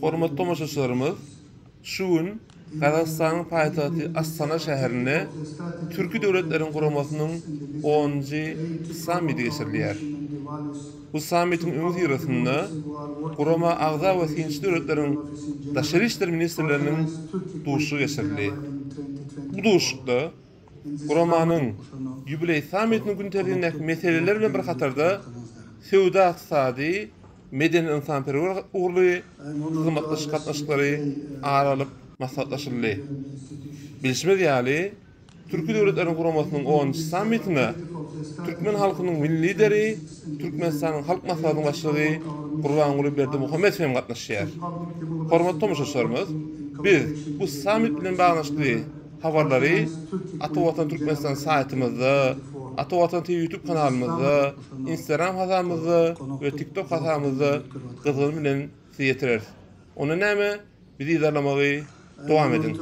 Hormatly tomaşaçylarymyz, şu gün Gazagystanyň paýtagty Astana şäherinde Türki Döwletleriň Guramasynyň onunjy sammiti geçirilýär. Bu sammitiň öňüsyrasynda gurama agza we synçy döwletleriň daşary işler ministrleriniň duşuşygy geçirildi. Bu duşuşykda guramanyň ýubileý sammitiniň gün tertibindäki meseleler bilen bir hatarda söwda-ykdysady, medeni-ynsanperwer ugurly hyzmatdaşlyk gatnaşyklary ara alyp maslahatlaşyldy. Bilşimiz ýaly, Türki Döwletleriň Guramasynyň onunjy sammitine türkmen halkynyň Milli Lideri, Türkmenistanyň Halk Maslahatynyň Başlygy Gurbanguly Berdimuhamedow hem gatnaşýar. Hormatly tomaşaçylarymyz, biz bu sammit bilen baglanyşykly habarlary Ata Watan Türkmenistan saýtymyzda, Ata Watan TV YouTube kanalymyzda, Instagram hasabymyzda we TikTok hasabymyzda gyzgyn bilen size ýetireris. Onda näme, bizi yzarlamagy dowam ediň.